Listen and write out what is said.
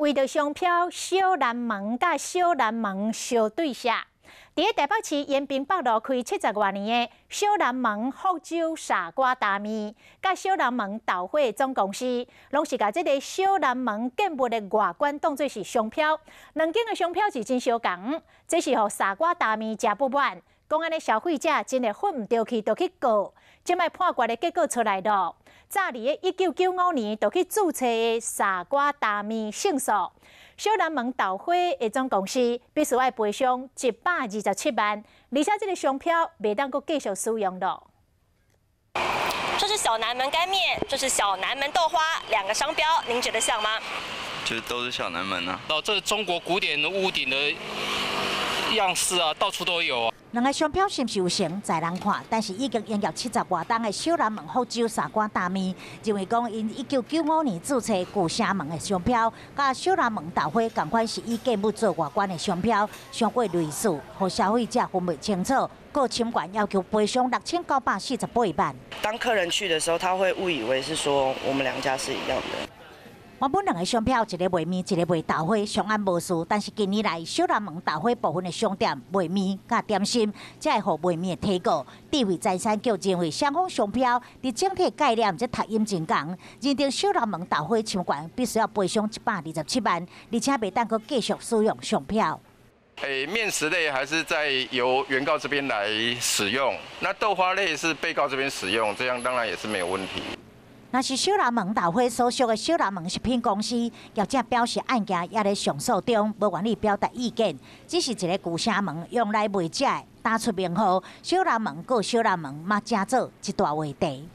為著商標小南門佮小南門相對寫，佇咧台北市延平北路開70外年的小南門福州砂鍋擔麵，佮小南門豆花總公司，攏是共這个小南門建物的外觀當做是商標。兩間的商標是真相仝，這是予砂鍋擔麵誠不滿，講按呢消費者真會分毋著去，就去告。這擺判決的結果出來囉，早佇咧1995年就去註冊的砂鍋擔麵勝訴，小南門豆花的總公司必須愛賠償127萬，而且這个商標袂當閣繼續使用囉。這是小南門乾麵，這是小南門豆花，兩個商標，您覺得像嗎？就都是小南門啊。哦，這是中國古典屋頂的樣式啊，到處都有啊。兩個商標是毋是有成，在人看，但是已經營業70外冬的小南門福州砂鍋擔麵，認為講𪜶1995年註冊舊城門的商標，佮小南門豆花仝款是以建物做外觀的商標，傷過類似，予消費者分袂清楚，告侵權要求賠償6948萬。當客人去的時候，他會誤以為是說我們兩家是一樣的。原本兩个商標，一个賣麵，一个賣豆花，相安無事。但是近年來，小南門豆花部分的商店賣麵佮點心，才會予賣麵的提告。智慧財產局認為雙方商標佇整體概念這讀音真仝，認定小南門豆花侵權必須要賠償127萬，而且袂當閣繼續使用商標。欸，麵食類還是在由原告這邊來使用，那豆花類是被告這邊使用，這樣當然也是沒有問題。若是小南門豆花所屬的小南門食品公司，業者表示案件猶咧上訴中，無願意表達意見。只是一个舊城門用來賣食的，打出名號，小南門告小南門嘛成做一大話題。